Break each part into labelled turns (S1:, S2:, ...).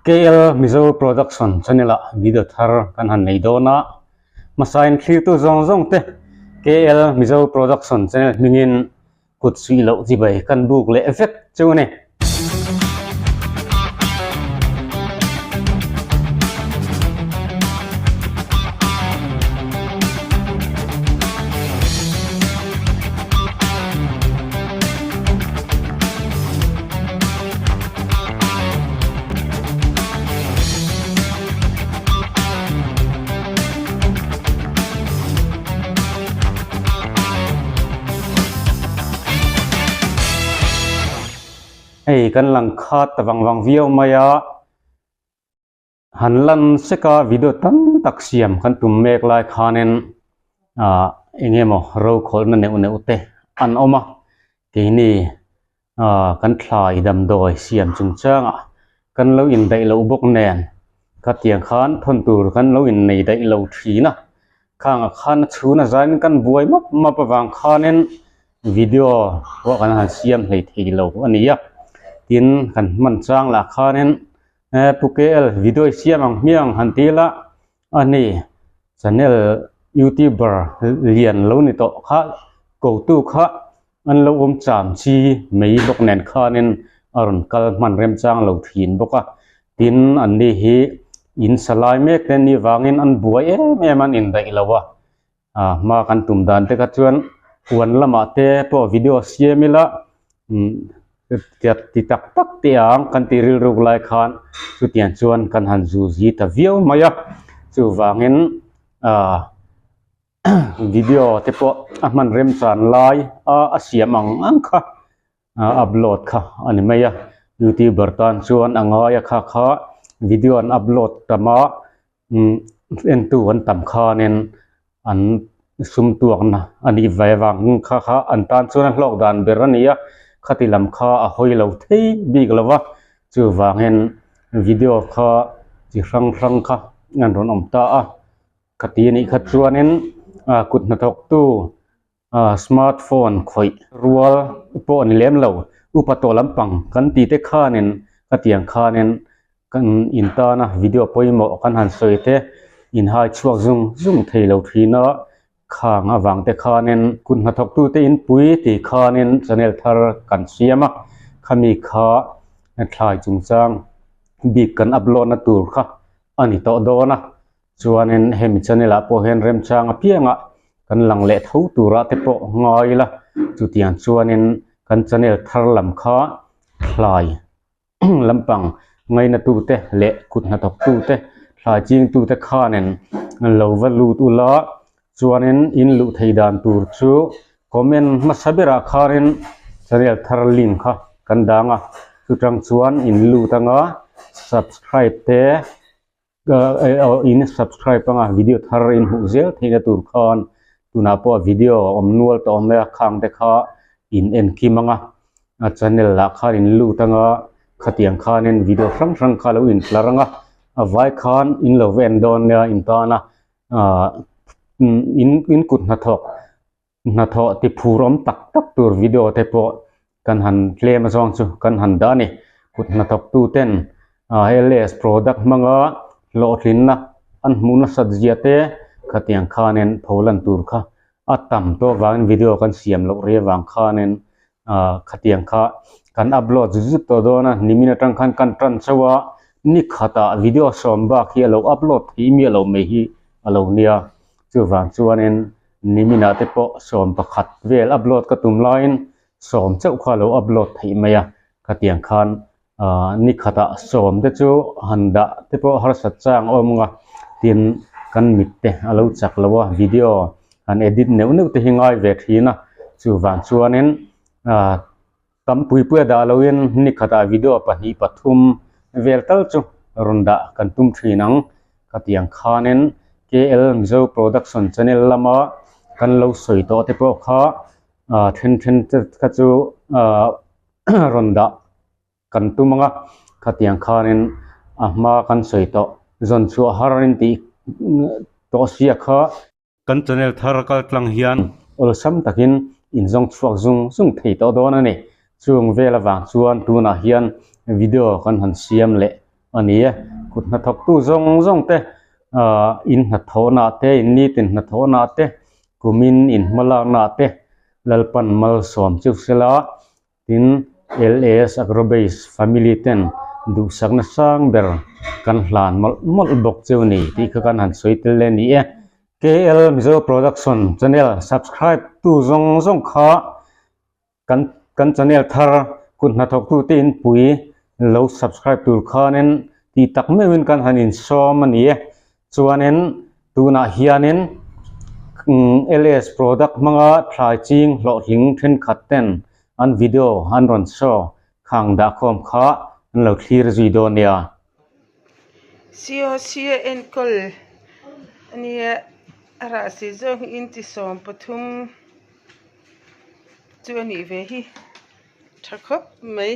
S1: KL Mizo Production channel ah video thar kan han nei dawn a, hmasain thlirtu zawng zawng te KL Mizo Production channel hmingin kut suih loh chibai kan buk leh vek chu a ni. Hei kan lang khat ta vang vang viau mai a, han lan sek a video tam tak siam kan tum mek lai khanin ah eng emaw rokhawlhna neuh neuh te an awm a keini ah kan thlai damdawi siam chungchangah kan lo indaih loh bawk nen khatiang khan thawn tur kan lo innei daih lo thin a khangah khan a chhun a zain kan buai map map avang khanin video pawh kan han siam hlei thei lo a ni a tin kan hman chang lah khanin Pu KL video i siam ang hmiang han ti la a ni channel youtuber lian lo ni tawh kha kotu kha an lo awm cham chi mai bawk nen khanin a rawn kal hman remchang lo thin bawk a tin an ni hi in sa lai mek te ni vangin an buai em em an indaih lo a ah hma kan tum dan te kha chuan huan lamah te pawh video siam ila umm ti tak tak te ang kan tih rilruk lai khan chutiang chuan kan han zu zi ta viau mai a chuvangin ah video te pawh a hman remchan lai a a siam ang ang kha a upload kha a ni mai a youtuber tan chuan a ngai a kha kha video an upload tam a umm entu an tam khanin an sum tuakna a nih ve vang kha kha an tan chuan a hlawk dan ber a ni a khati lam kha a hawi lo thei bik lo va chuvangin video kha chi hrang hrang kha an rawn awm ta a khati a nih kha chuanin ah kut hnathawktu ah smart phone khawih rual pawh a ni lem lo upa tawh lampang kan tih te khanin ka tiang khanin kan in tana video pawimawh kan han sawi te inhai chhuak zung zung thei lo thin a khang avang te khanin kut hnathawk tu te inpui tih khanin channel thar kan siam a khami kha thlai chungchang bik kan upload na tur kha a ni tawh dawn a. Chuanin hemi channel ah pawh hian remchang apiangah kan lang leh tho turah te pawh ngai ila chutiang chuanin kan channel thar lam kha thlai lampang ngaina tute leh kut hnathawk tute thlai ching tute khanin lo va lut ula chuanin in luh thei dan tur chu comment hmasa berah khanin channel thar link kha kan dang a chutang chuan in lut anga subscribe te. In subscribe anga video thar in hmuh zel theihna tur khan tunah pawh video a awm nual tawh awm mai a khang te kha in en kim anga a channel lah khan in lut anga khatiang khanin video hrang hrang kha lo intlar anga a vai khan in lo va en dawn nia in tana ah in in kut hnathawk Hnathawh ti phur awm tak tak tur video te pawh kan han tlem azawng chu kan han dah a ni. Kut hnathawk tu ten LS product hmanga hlawhtlinna an hmuh nasat zia te khatiang khanin pholan tur kha a tam tawh avangin video kan siam loh rih avang khanin khatiang kha kan upload zut zut tawh dawn a. Nimin atang khan kan tan chauh a, ni khatah video sawm bak hi a lo upload theih miah loh mai hi a lo nia. Chuvang chuanin Niminah te pawh 11 vel upload ka tum laiin sawm chauh kha lo upload theih mai a, khatiang khan ah ni khatah sawm te chu han dah te pawh harsat chang a awm ang a, tin kan mit te a lo chak lo a, video han edit neuh neuh te hi ngai ve thin a, chuvang chuanin ah Tam puipuia dah loin ni khatah video pahnih pathum vel tal chu rawn dah kan tum thin ang. Khatiang khanin KL Mizo Production channel lama kan lo sawi tawh te pawh kha ah then then te kha chu ah rawn dah kan tum ang a. Khatiang khanin a hma kan sawi tawh zawn chhuah har in tih tawh sia kha. Kan channel thar kal tlang hian awlsam takin in zawng chhuak zung zung thei tawh dawn a ni. Chung vel avang chuan tunah hian video kan han siam leh a ni e. Kut hnathawktu zawng zawng te ahh in hnathawhna ah te in nitin hnathawhna ah te kumin in hmalakna ah te Lalpan malsawm chu sela tin LS Agrobase family ten duhsakna sang ber kan hlan mawlh mawlh bawk chu a ni tih kha kan han sawi tel leh a ni e. KL Mizo Production channel subscribe tu zawng zawng kha Kan kan channel thar kut hnathawktute inpui lo subscribe tur khanin tih tak meuhin kan han insawm a ni e. Chuanin tunah hianin LS product hmanga thlai ching hlawhtling thenkhat ten an video an rawn show khang dahkhawm kha an lo thlir zui dawn nia.
S2: COC a enkawl a nia a rah si zawk hi intisawm pathum. Chu a nih ve hi tha khawp mai.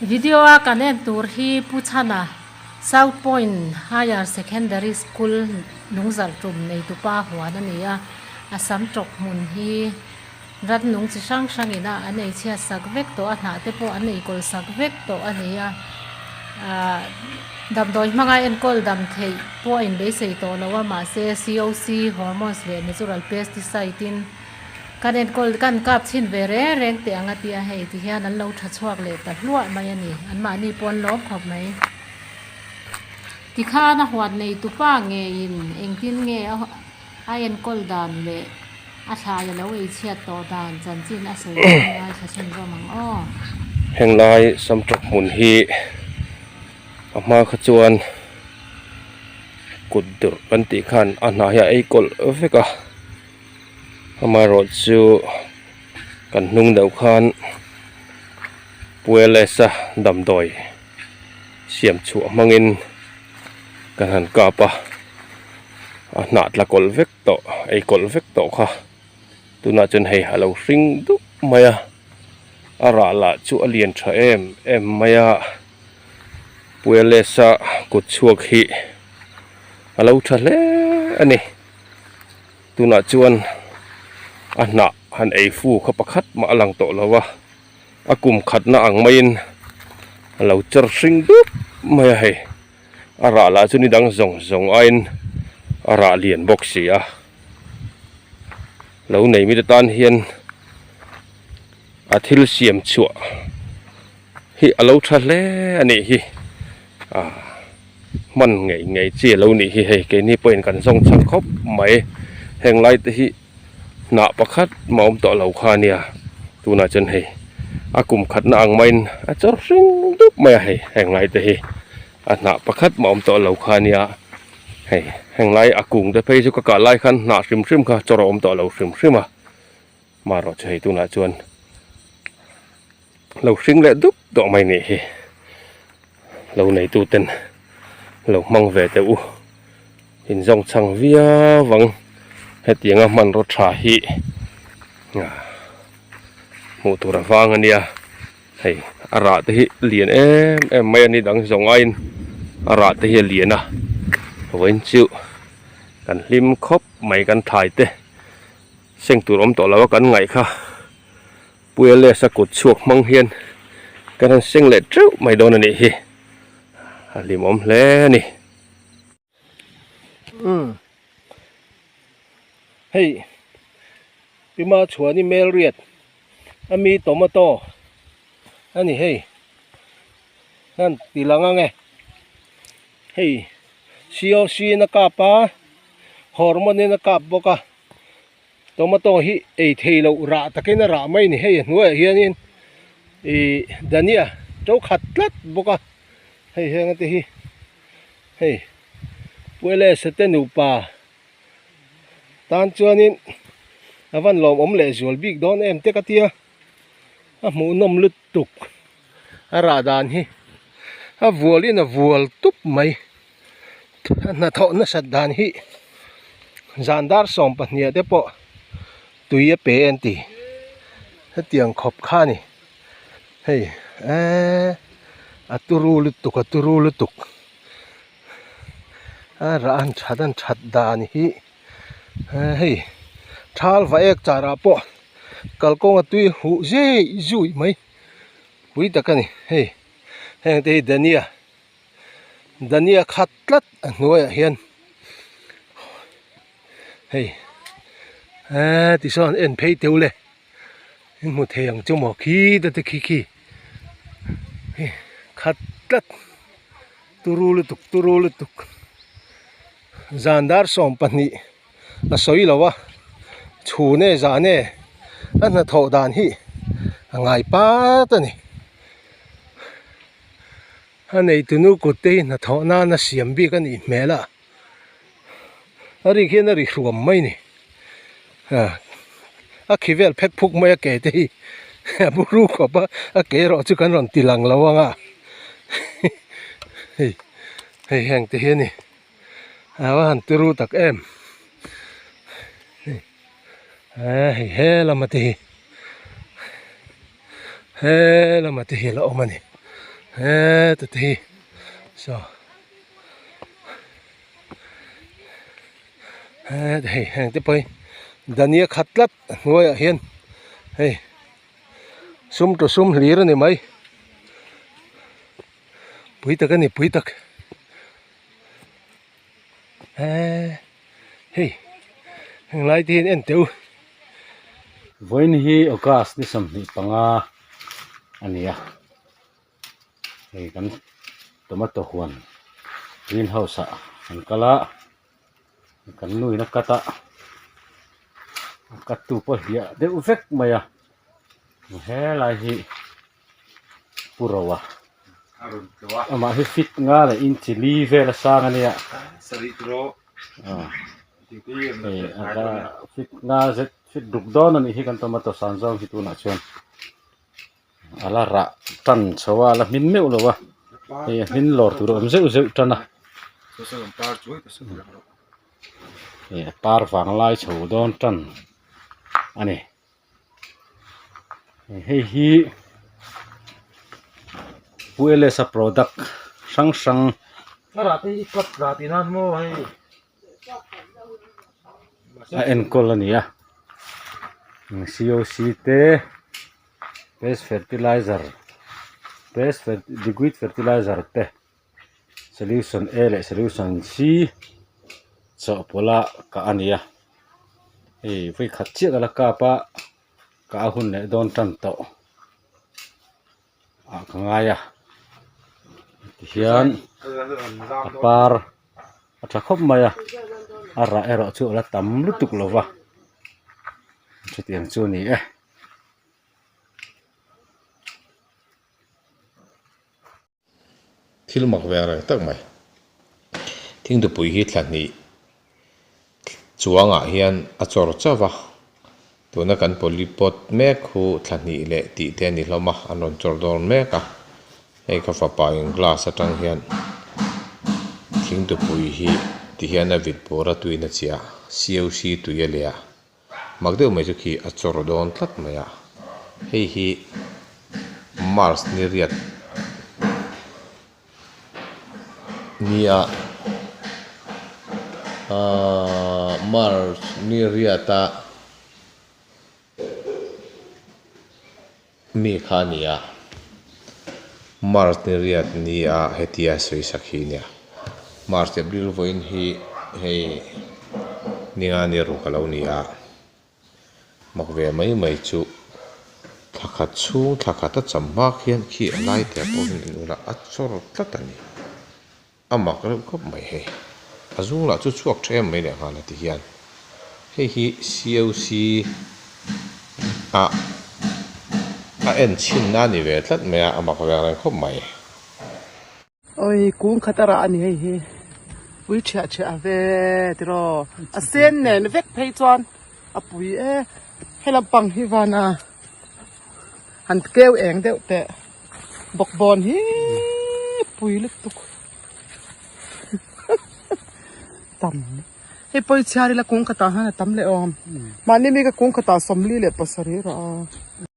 S3: Video a kan en tur hi Pu Chhana South Point Higher Secondary School nungzalh tum neitupa huan a ni a, a sam tawk hmun hi rannung chi hrang hrangin a an ei chhiat sak vek tawh a, hnah te pawh an ei kawl sak vek tawh a ni a, ahh damdawi hmanga enkawl dam theih pawh a inbeisei tawh lo a, mahse COC hormones leh natural pesticide in kan enkawl kan kap chhin ve reng reng teh ang a tia hei ti hian an lo tha chhuak leh ta hluah mai a ni, anmahni pawh an lawm khawp mai. Tikhan a huat nei tupa ngeiin engtin nge a. A enkawl dan leh a thlai a lo ei chhiat tawh dan chanchin a sawi dawn ngai thla chhun zawm ang aw.
S4: Henglai Samtawk hmun hi a hma kha chuan kut durh kan tih khan a hnah hi a ei kawlh vek a, amaherawh chu kan hnung deuh khan Puelesa damdawi siam chhuah hmangin kan han kap a a hnah tla kawlh vek tawh ei kawlh vek tawh kha tunah chuan hei a lo hring dup mai a a rah lah chu a lian tha em em mai a Puelesa kut chhuak hi a lo tha hle a ni tunah chuan a hnah han ei fu kha pakhat mah a lang tawh lo a. A kum khatna ang maiin a lo char hring dup mai a hei a rah lah chu ni dang zawng zawng aiin a rah lian bawk si a lo nei mite tan hian a thil siam chhuah hi a lo tha hle a nih hi ah hman ngei ngei chi a lo nih hi hei keini pawhin kan zawng chak khawp mai heng lai te hi. Hnah pakhat mah awm tawh lo kha a nia tunah chuan hei a kum khatna ang maiin a chawr hring dup mai a hei heng lai te hi a hnah pakhat mah awm tawh lo kha a nia hei heng lai a kung te phei chu ka kah lai khan hnah hrim hrim kha chawr a awm tawh lo hrim hrim a marawh chu hei tunah chuan lo hring leh dup tawh mai nih hi lo neitu ten lo hmang ve teh u. Inzawng chhang viau ang hetianga hmanraw tha hi hmuh tur a vang a nia hei a rah te hi lian em em mai a ni dang zawng aiin a rah te hi a lian a vawiin chu kan hlim khawp mai kan thlai te seng tur awm tawh lo a kan ngaih kha Puialesa kut chhuak hmang hian kan han seng leh teuh mai dawn a nih hi a hlimawm hle a ni.
S5: Umm hei Pima chhuani Melriat ami tomato a ni hei hian ti lang ang e hei COC in a kap a hormone in a kap bawk a tomato hi ei thei loh rah takin a rah mai a ni hei a hnuaiah hianin ih dania to khat tlat bawk a hei heng te hi. Hei Puelesa te nupa tan chuanin a van lawmawm leh zual bik dawn em te ka tia a hmuhnawm lutuk a rah dan hi a vualin a vual tup mai a hnathawh nasat dan hi zan dar 12 te pawh tui a pe an ti hetiang khawp kha a ni. Hei eee a turu lutuk a turu lutuk a rah an that an that dan hi hei thal va ek char ah pawh kalkawng a tui huh zui zui mai pui tak a ni hei. Heng te hi dhania dhania khat tlat a hnuaiah hian hei eee tichuan en phei teuh le in hmu thei ang chu maw khi te te khi khi hei khat tlat turu lutuk turu lutuk zan dar 12 a sawi lo a chhun e zan e a hnathawh dan hi a ngai pat a ni. A neitunu kut te hi hnathawh nana siam bik a nih hmel a a rik hian a ri hruam mai a ni a khi vel phek phuk mai a ke te hi a buru khawp a a ke erawh chu kan rawn ti lang lo ang a hei hei heng te hi a ni a va han turu tak em hei he lama te hi. He lamah te hi a la awm a ni heta te hi saw heta hei heng te pawh hi dhania khat tlat a hnuaiah hian hei sum to sum hlir a ni mai pui tak a ni pui tak he hei heng lai te hian en teh u.
S1: Vawiin hi August ni 25 a ni a, hei kan tomato huan green house ah kan kal a, kan nuin a cut a, a cut tu pawh hliah deuh vek mai a, helai hi Pu Roa amah hi fit nga leh inchi li vel a sang a nia hei fit nga zet fit ruk dawn a nih hi kan tomato san zawng hi tunah chuan a la rah tan chho a a la hmin meuh lo a hei a hmin lawr tur a awm zeuh zeuh tan a hei a par vang lai chho dawn tan a ni. Hei hi Pu Ls-a product hrang hrang a enkawl a ni a C O C te best fertilizer best liquid fertilizer te solution A leh solution C chawhpawlh a kah a ni a. Hei vawi khat chiah ka la kap a ka a hun leh dawn tan tawh ah ka ngai a tihian a par a tha khawp mai a a rah erawh chu a la tam lutuk lo va chutiang chu a ni e.
S6: Thil mak ve reng tak mai. Thingtupui hi thla hnih chuangah hian a chawr chauh va, tuna kan polypot mek khu thla hnih leh tih te a ni hlawm a, an rawn chawr dawn mek a. Hei ka fapa in glass atang hian thingtupui hi ti hian a vit bawr a tuin a chiah a, COC tui a leh a. Mak deuh mai chu khi a chawr dawn tlat mai a, hei hi March ni riat nia ahh March ni riata mi kha a ni a, March ni riat nia hetia sawi sak hi a nia, March April vawiin hi hei ninga ni ruk a lo ni a, mak ve mai mai chu thla khat chhung thla khat a cham hma khian khi a lai te pawh hian en ula a chawr tlat a ni. A mak reuh khawp mai hei. A zung lah chu chhuak tha em mai leh nghal a ti hian. Hei hi COC ah a en chhin a ni ve tlat mai a, a mak ve reng khawp mai.
S2: Oi kung khat a rah a ni hei hi. Pui thiah thiah a ve tiraw. A sen nen vek phei chuan a pui e. He lampang hi van a han keu eng deuh teh. Bawkbawn hi pui lutuk tam hei pawi chhiar ila kung khatah hian a tam leh awm mahni mi ka kung khatah 47 rawh a.